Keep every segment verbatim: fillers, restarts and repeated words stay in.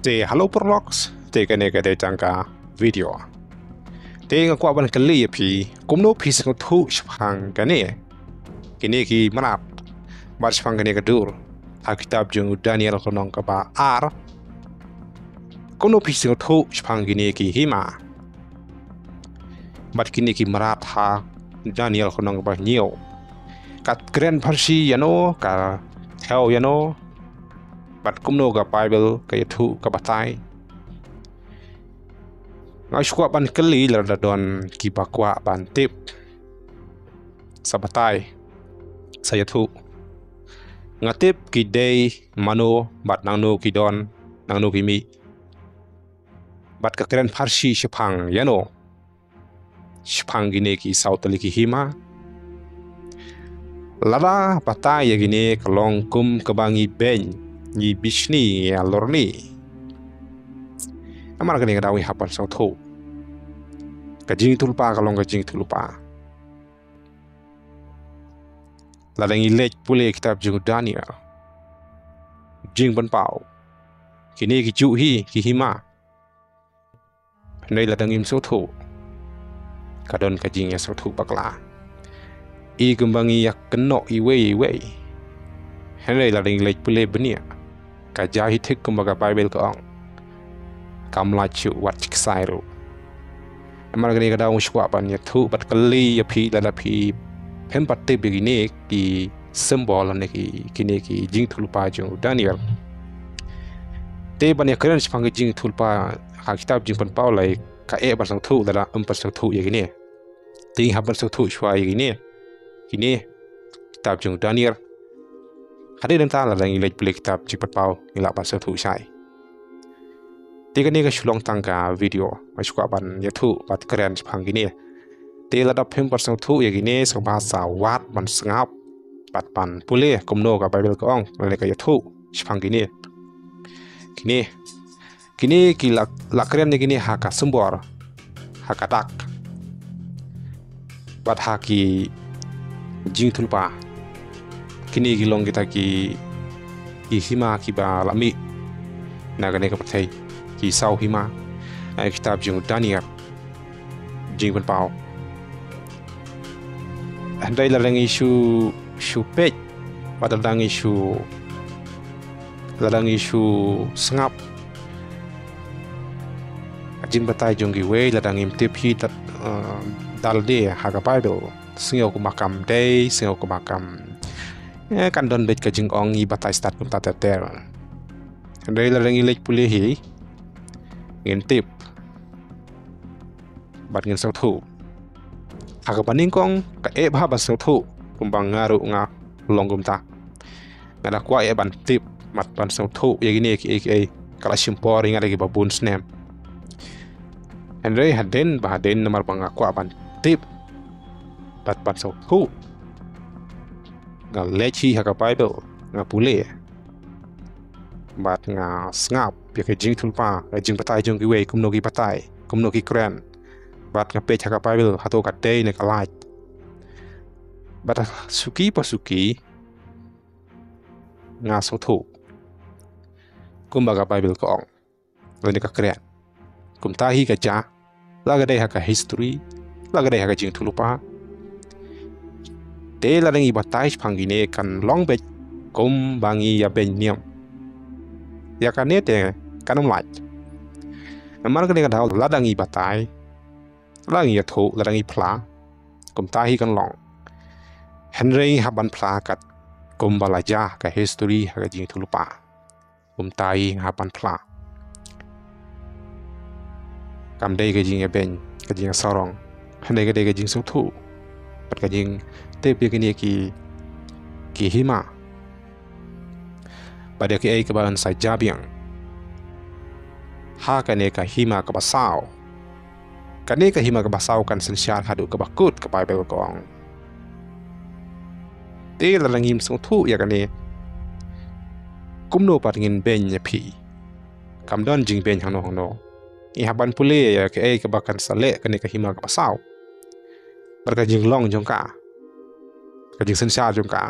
Te hello paralok, te kane ka dei tang ka video. Te nga kwah ban kylli ïa phi, kumno phi sngewthuh shaphang kane, kine ki mrad, bad shaphang kane ka dur ha kitab jong u Daniel lynnong kaba ar? Kumno phi sngewthuh shaphang kine ki hima bad kine ki mrad ha Daniel lynnong kaba hynñiew? Ka kren pharshi ïano, ka thew ïano, bad kumno ka Baibl ka ïathuh, ka batai? Nga shu kwah ban kylli lada don kiba kwah ban tip, sa batai, sa ïathuh. Nga tip ki dei mano bad nangno ki don, nangno ki mih, bad ka kren pharshi shaphang ïano, shaphang kine ki saw tylli ki hima. Lada batai ïa kine ka long kum kaba ngi beiñ, ngi bishni, ngi alorni, namar kane ka daw ngi hap ban sngewthuh. Ka jingïathuhlypa ka long ka jingïathuhlypa. Lada ngi leit pule kitab jong u Daniel, Jingpynpaw, kine ki juh hi ki hima. Hynrei lada ngim sngewthuh, ka don ka jingïasngewthuh bakla. I kumba ngi ïakynnoh iwei iwei. Hynrei lada ngi leit pule bniah, ka jia hi thik kumba ka Baibl ka ong, kam lait shuh wat shi ksai ruh. Namar kane ka daw nga shu kwah ban ïathuh bad kylli ïa phi, lada phi phim pat tip ïa kine ki symbol ne ki, kine ki jingïathuhlypa jong u Daniel. Te ban ïakren shaphang ki jingïathuhlypa ha kitab Jingpynpaw, lei ka eh ban sngewthuh lada ym pat sngewthuh ïa kine. Te ngi hap ban sngewthuh shuwa ïa kine, kine kitab jong u Daniel. Hadien nangta lada ngi leit pule kitab Jingpynpaw ngi lah ban sngewthuh shai. Te kane ka shu long tang ka video, nga shu kwah ban ïathuh bad kren shaphang kine. Te lada phim pat sngewthuh ïa kine, sngewbha sa wad ban sngap bad ban pule kumno ka Baibl ka ong lane ka ïathuh shaphang kine. Kine, kine ki la, la kren ïa kine ha ka symbol, ha ka dak, bad ha ki jingïathuhlypa. Kine ki long kita ki, ki hima kiba la mih na kane ka pyrthei, ki saw hima, eh, kitab jong u Daniel, Jingpynpaw. Hynrei lada ngi shu, shu peit, bad lada ngi shu, lada ngi shu sngap jingbatai jong kiwei, lada ngim tip hi da, eh, da lade ha ka Baibl, sngew kumba kam dei, sngew kumba kam, eh, kan don beit ka jingong ngi batai stad kumta ter ter. Hynrei lada ngi leit pule hi, ngin tip bad ngin sngewthuh. Ha kaba nyngkong, ka eh bha ban sngewthuh, kumba nga ruh nga long kumta. Nga da kwah eh ban tip, bad ban sngewthuh ïa kine kiei kiei, ka la shim por ïa nga da kiba bun snem. Hynrei hadien ba hadien, namar ba nga kwah ban tip bad ban sngewthuh, nga leit hi ha ka Baibl, nga pule, bad nga sngap ïa ka jingïathuhlypa, ka jingbatai jong kiwei, kumno ki batai, kumno ki kren. Bad nga peit ha ka Baibl hato ka dei ne ka lait. Bad suki pa suki nga sngewthuh kumba ka Baibl ka ong lane ka kren. Kumta hi ka jia, la ka dei ha ka history, la ka dei ha ka jingïathuhlypa. Te lada ngi batai shaphang kine kan long beit kumba ngi ïa beiñ niam. Ïa kane te kan ym lait. Namar kane ka daw lada ngi batai, lada ngi ïathuh, lada ngi phla, kumta hi kan long. Hynrei hap ban phla kat kumba la jia ka history ha ka jingïathuhlypa. Kumta hi hap ban phla. Kam dei ka jingïabeiñ, ka jingïasarong. Hynrei ka dei ka jingsngewthuh bad ka jingtip ïa kine ki, ki hima. Bad ïa kiei kiba yn sa jia biang ha kane ka hima kaba saw. Kane ka hima kaba saw kan synshar haduh kaba kut, ka Baibl ka ong. Te lada ngim sngewthuh ïa kane, kumno pat ngin beiñ ïa phi? Kam don jingbeiñ hangno hangno. Ngi hap ban pule ïa kaei kaba kan sa leh kane ka hima kaba saw bad ka jinglong jong ka. ka jingsynshar jong ka.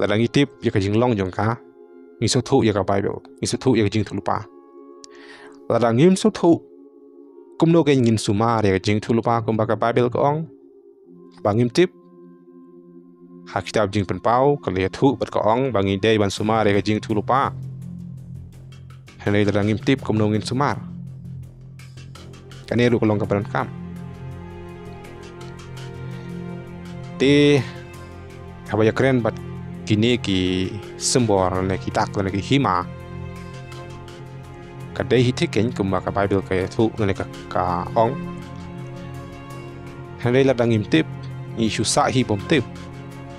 Lada ngi tip ïa ka jinglong jong ka, ngi sngewthuh ïa ka Bible, ngi sngewthuh ïa ka jingïathuhlypa. Lada ngim sngewthuh, kumno kein ngin sumar ïa ka jingïathuhlypa kumba ka Bible ka ong? Ba ngim tip. Ha kitab Jingpynpaw ka la ïathuh bad ka ong ba ngi dei ban sumar ïa ka jingïathuhlypa. Hynrei lada ngim tip, kumno ngin sumar? Kane ruh ka long kaba donkam. Te haba ïakren bad kine ki symbol ne ki dak ne ki hima, ka dei hi thik kein kumba ka Bible ka ïathuh ne ka, ka ong. Hynrei lada ngim tip, ngi shu sah hi bym tip.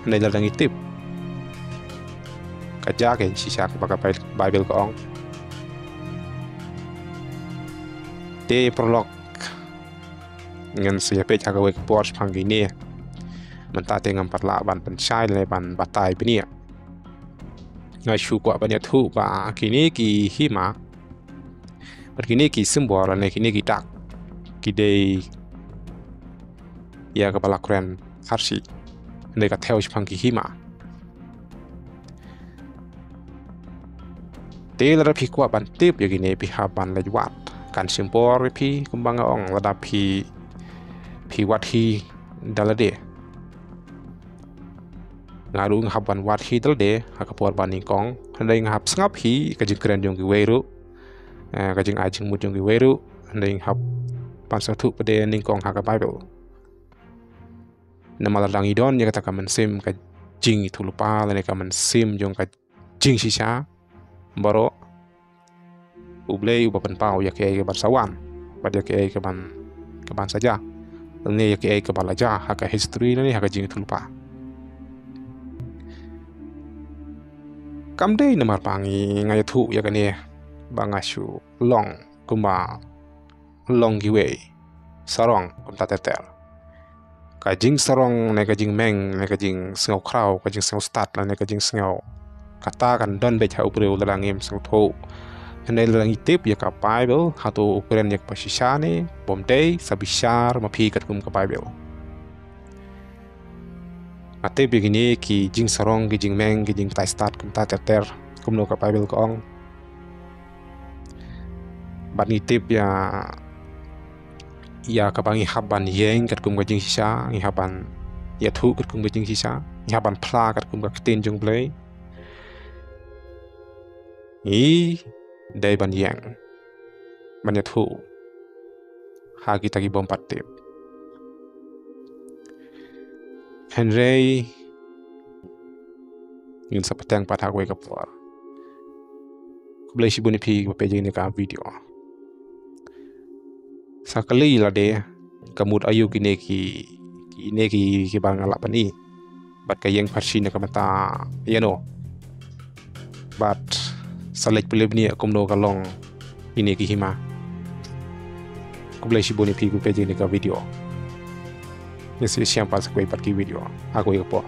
Hynrei lada ngi tip, ka jia kein shisha kumba ka Bai-, Bible ka ong. Te paralok, ngan sa ïapeit ha kawei ka por shaphang kine. Mynta te ngam pat lah ban pynshai lane ban batai bniah. Nga shu kwah ban ïathuh ba kine ki hima bad kine ki symbol lane kine ki dak ki dei ïa kaba la kren Pharsi. Hynrei ka thew shaphang ki hima. Te lada phi kwah ban tip ïa kine, phi hap ban leit wad. Kan shim por ïa phi kumba nga ong, lada phi, phi wad hi da lade. Nga ruh nga hap ban wad hi da lade ha ka por ba nyngkong. Hynrei nga hap sngap hi ka jingkren jong kiwei ruh, eh, ka jingai jingmut jong kiwei ruh. Hynrei nga hap ban sngewthuh pat de nyngkong ha ka Bible. Namar lada ngi don ïa kata ka mynsiem ka jingïathuhlypa lane ka mynsiem jong ka jingshisha baroh, U Blei uba pynpaw ïa kaei kaban sa wan bad ïa kaei kaban, kaban sa jia, lane ïa kaei kaba la jia ha ka history lane ha ka jingïathuhlypa. Kam dei namar ba ngi, nga ïathuh ïa kane ba nga shu long kumba long kiwei, sarong kumta ter ter. Ka jingsarong ne ka jingmeng ne ka jingsngewkhraw, ka jingsngewstad lane ka jingsngew, kata kan don beit ha u briew lada ngim sngewthuh. Hynrei lada ngi tip ïa ka Bible, hato u kren ïa kaba shisha ne bym dei, sa bishar ma phi katkum ka Bible. Nga tip ïa kine ki jingsarong, ki jingmeng, ki jingbatai stad kumta ter ter, kumno ka Bible ka ong. Bad ngi tip ïa, ïa kaba ngi hap ban ïeng katkum ka jingshisha, ngi hap ban ïathuh katkum ka jingshisha, ngi hap ban phla katkum ka ktien jong U Blei. Ngi dei ban ïeng ban ïathuh ha kita ki bym pat tip. Hynrei ngin sa pateng pat ha kawei ka por. Khublei shibun ïa phi ba phi peit ïa kane ka video. Sa kylli lade, ka mut aïu kine ki, kine ki, kiba nga lah ban i. Bad ka ïeng Pharsi na ka bynta ïano. Bad sa leit pule bniah kumno ka long kine ki hima. Khublei shibun ïa phi ba phi peit ïa kane ka video. Ngin sa ïashem pat sa kawei pat ki video ha kawei ka por.